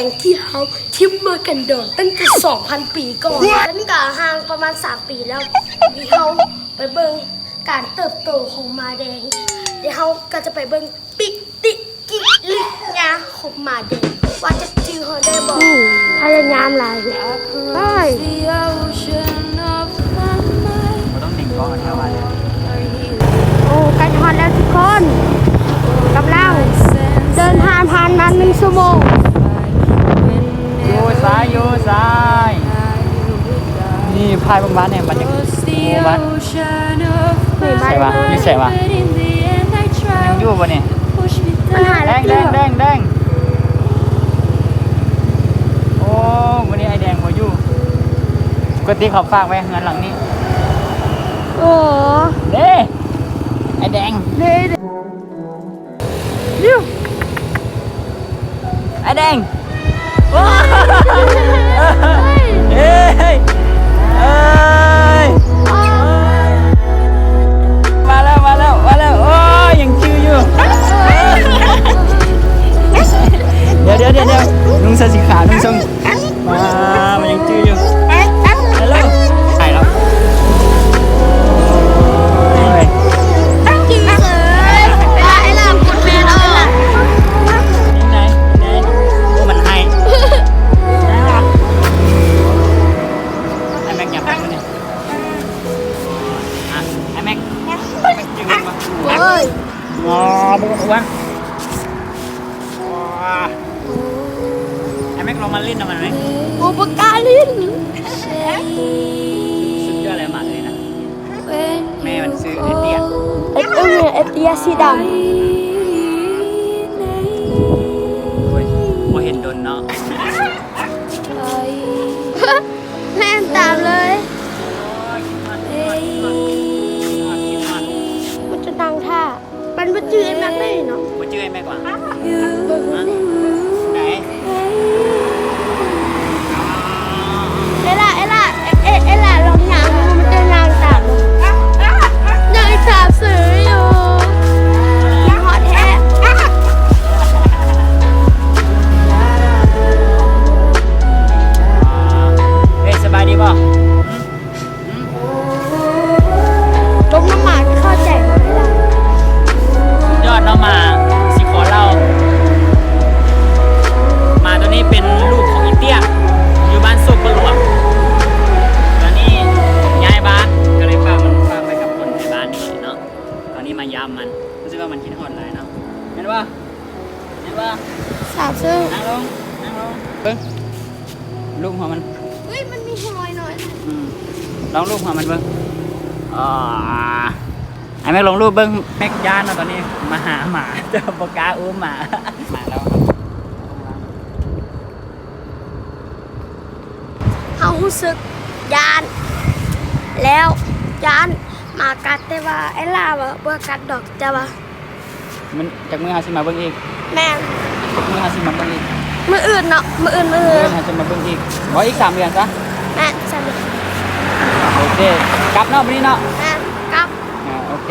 ງທີ່ເຮົາຖິ້ມມາກັນດອນຕັ້ງແຕ່ສອງພັນປີກ່ອນ. ມັນກະຫ່າງປະມານສາມປີແລ້ວ ທີ່ເຮົາໄປເບິ່ງການເຕີບໂຕຂອງໝາແດງ ແລ້ວເຮົາກະຈະໄປເບິ່ງປິຕິກິລິຍາຂອງໝາແດງ ວ່າຈະຈື່ເຮົາໄດ້ບໍ່? ອືມ ພະຍາຍາມຫຼາຍ. ໂອ້ຍ ບໍ່ຕ້ອງເໜັງກ້ອງແຖວບ້ານ. ໂອ້ ໃກ້ຮອດແລ້ວທຸກຄົນ ກຳລັງເດີນທາງຜ່ານມາໜຶ່ງຊົ່ວໂມງ. ຢູ່ຊ້າຍ ຢູ່ຊ້າຍ ນີ້ພາຍເບິ່ງບ້ານແດ່ ມັນຍັງ ໂອ້ ບ້ານ ໃສວະ ຢູ່ໃສວະ? ຍັງຢູ່ບໍ່ນີ້? ມັນຫາຍແລ້ວ ແດງ ແດງ ແດງ ແດງ. ໂອ້ ມື້ນີ້ອ້າຍແດງບໍ່ຢູ່ ປົກກະຕິເຂົາຝາກໄວ້ເຮືອນຫຼັງນີ້. ໂອ້ ເດ້ ອ້າຍແດງ ເດ້ ເດ້. ອ້າຍແດງ ໂອ້ຍ ເອີຍ ເອີຍ ມາແລ້ວ ມາແລ້ວ ມາແລ້ວ. ໂອ້ຍ ຍັງຈື່ຢູ່ ດຽວ ດຽວ ດຽວ ດຽວ ນຸ່ງເສື້ອສີຂາວ ນຸ່ງຊົງ ມາ ມັນຍັງຈື່ຢູ່. ຮາໂລ ໄປແລ້ວ ໂອ້ຍ ຈື່ເລີຍ ວ່າໄອ້ລາວກົດແມ່ນອອກ ໄດ້ ໄດ້ ມັນໃຫ້ ໄອ້ແມັກຫຍັບໄປມື້ນີ້ ອ່ະ ໄອ້ແມັກ ໄອ້ແມັກຈື່ແມ່ນບໍ່? ໂອ້ຍ ງໍ ບໍ່ອ້ວນ. ອ້າຍແມັກລອງມາຫຼິ້ນນຳມັນໄໝ? ໂອ້ ບໍ່ກ້າຫຼິ້ນ. ສຸດຍອດແລ້ວໝາໂຕນີ້ນະ. ແມ່ມັນຊື່ເອເຕຍ. ເອເຕຍ ເອເຕຍສີດຳ. ໂອ້ຍ ບໍ່ເຫັນດົນເນາະ. ແລ່ນຕາມເລີຍ. ມັນຈະນັ່ງຖ້າ. ມັນບໍ່ຈື່ໄອ້ແມັກໄດ້ເນາະ. ບໍ່ຈື່ໄອ້ແມັກຫວາ? ເບິ່ງ ໃດ? ເອລາ ເອລາ ເອ ເອ ເອລາລອງຍ່າງ ມັນຈະຍ່າງຕາມ. ຍັງອີກສາມຊື່ຢູ່ ຍັງຮອດແທ້. ເອີຍ ສະບາຍດີບໍ່? ຕົ້ມນ້ຳໝາກ ເຂົ້າໃຈບໍ່ໄດ້ລະ. ສຸດຍອດເນາະ ໝາສີຄໍເຫຼົ່າ. ໝາໂຕນີ້ເປັນລູກຂອງອີເຕ້ຍ ຢູ່ບ້ານໂຊກໂຄຫຼວງ. ຕອນນີ້ຍ້າຍບ້ານ ກໍເລີຍຝາກມັນ ຝາກໄວ້ກັບຄົນໃນບ້ານນີ້ເນາະ. ຕອນນີ້ມາຢາມມັນ ຮູ້ສຶກວ່າມັນຄິດຮອດຫຼາຍເນາະ ແມ່ນບໍ່? ສາບເຊິ່ງ. ນັ່ງລົງ ນັ່ງລົງ. ເບິ່ງ ລູບຫົວມັນ. ເຮີ້ຍ ມັນມີຫົວນ້ອຍໆ. ອືມ ລອງລູບຫົວມັນເບິ່ງ. ອາ ໃຫ້ແມັກລອງລູບເບິ່ງ. ແມັກຢ້ານເນາະ ຕອນນີ້ມາຫາໝາ ແຕ່ວ່າບໍ່ກ້າອູ້ມໝາ. ມາແລ້ວ. ເຮົາຮູ້ສຶກຢ້ານ ແລ້ວຢ້ານໝາກັດ ແຕ່ວ່າອ້າຍຫຼ້າວ່າບໍ່ກັດດອກ ແຕ່ວ່າມັນ ຈັກມື້ເຮົາຊິມາເບິ່ງອີກ? ແມ່ນ. ຈັກມື້ເຮົາຊິມາເບິ່ງອີກ? ມື້ອື່ນເນາະ ມື້ອື່ນ ມື້ອື່ນເຮົາຈະມາເບິ່ງອີກ. ບໍ່ ອີກສາມເດືອນຊະ? ແມ່ນ ສາມເດືອນ. ໂອເຄ ກັບເນາະ ມື້ນີ້ເນາະ. ແມ່ນ ກັບ. ອ່າ ໂອເຄ.